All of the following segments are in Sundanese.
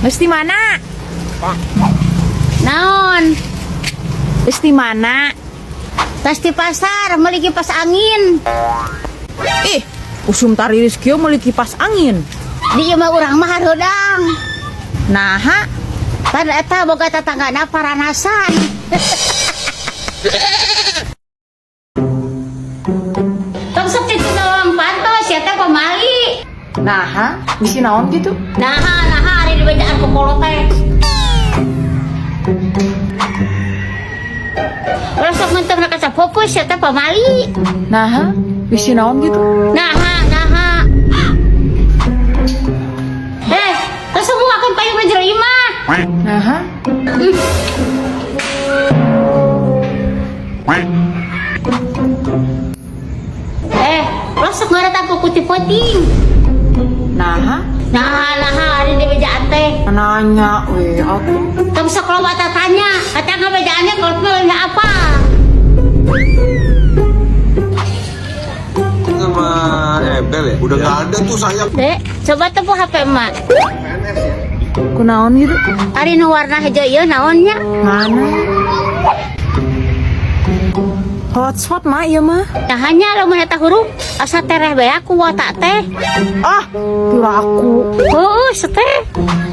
Geus di mana? Naon? Geus di mana? Tas di pasar meuli kipas angin. Ih, usum tariris kieu meuli kipas angin. Di ieu mah urang mah hareudang. Naha? Pan eta boga tatanggana paranasan. Tong sok kitu doang pantos sia teh pamali. Naha? Bisi naon gitu? Naha naha ari dibejaan ku kolot teh. Ulah sok mentengna kaca fokus sia teh pamali. Naha? Bisi naon gitu? Naha naha. Eh, terus semua kan payung ke jero imah. Naha? Eh, ulah sok ngaretan ku putih-puting. Naha? Nah, nah, ari dibejaan teh. Nanya we atuh. Tong sok loba tatanya, kata ngabejaannya kolot mah leuwih apa? Sama Ebel ya? Udah nggak ada tuh sayap. Dek, coba tepuh HP emak. Kunaon gitu? Ari nu warna hijau ieu naon nya? Mana? Hotspot mah ieu mah. Tah hanya lamun eta huruf asa tereh bae ku wota teh. Ah, piraku. Heueuh, seteh.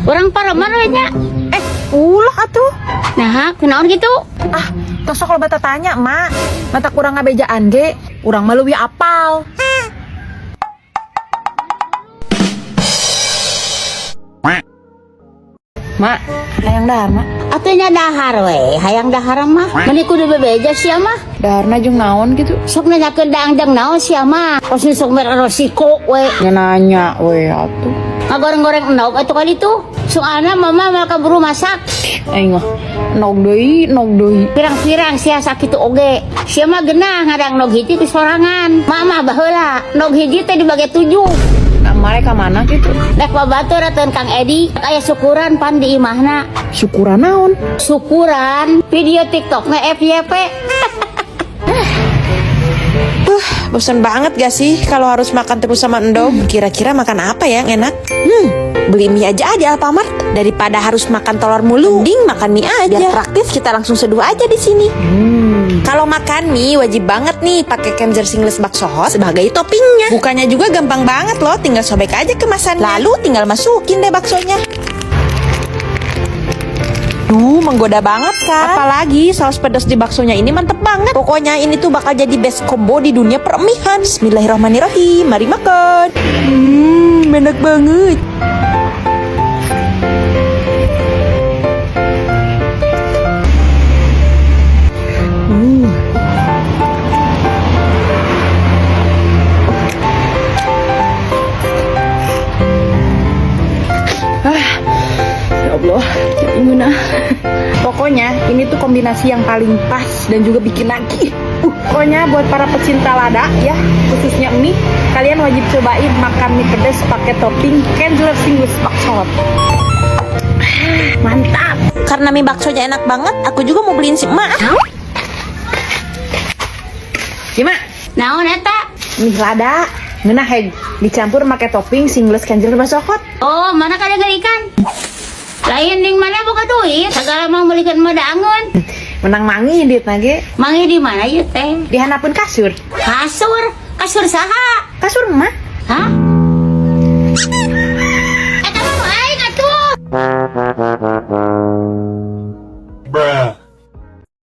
Urang pareman we nya. Eh, ulah atuh. Nah, kunaon gitu? Ah, tong sok loba tatanya, Mak. Mata kurang ngabejaan ge, urang mah leuwih apal. Mak, hayang dahar, Mak. Atuh nya dahar we, hayang dahar mah. Meuni kudu bebeja sia mah. Daharna jeung naon gitu? Sok nanyakeun daang-daang naon sia mah. Kos sok mere resiko we. Nya nanya we atuh. Ngagoreng-goreng endog atuh kali itu. Soalna mama mal kaburu masak. Aing mah nog deui, nog deui. Pirang-pirang sia sakitu oge. Sia mah genah ngadang nog hiji ku sorangan. Mama baheula nog hiji teh dibagi 7. Kamare ka mana gitu? Rek babatur atuh Kang Edi aya syukuran pan di imahna. Syukuran naon? Syukuran video TikTok na FYP. Bosan banget gak sih kalau harus makan terus sama endog? Kira-kira makan apa ya yang enak? Beli mie aja di Alfamart daripada harus makan telur mulu. Mending makan mie aja. Biar praktis kita langsung seduh aja di sini. Kalau makan mie wajib banget nih pakai Kenzer Singles bakso hot sebagai toppingnya. Bukannya juga gampang banget loh, tinggal sobek aja kemasannya. Lalu tinggal masukin deh baksonya. Duh, menggoda banget kan? Apalagi saus pedas di baksonya ini mantep banget. Pokoknya ini tuh bakal jadi best combo di dunia permihan. Bismillahirrahmanirrahim. Mari makan. Enak banget. Ya Allah, gimana? Pokoknya ini tuh kombinasi yang paling pas dan juga bikin nagih. Pokoknya buat para pecinta lada ya, khususnya mie, kalian wajib cobain makan mie pedas pakai topping Kenzer Singles bakso. Mantap. Karena mie baksonya enak banget, aku juga mau beliin si emak. Gimana? Naon eta? Mie lada, ngeunah heg, dicampur pakai topping Singles Kenzer bakso hot. Oh, mana kadang ikan? Lain ning mana boga duit, segala mau meulikeun mah daangeun. Menang mangi duit nage. Mangi di mana ieu teh? Di handapeun kasur. Kasur, kasur saha? Kasur emak. Hah?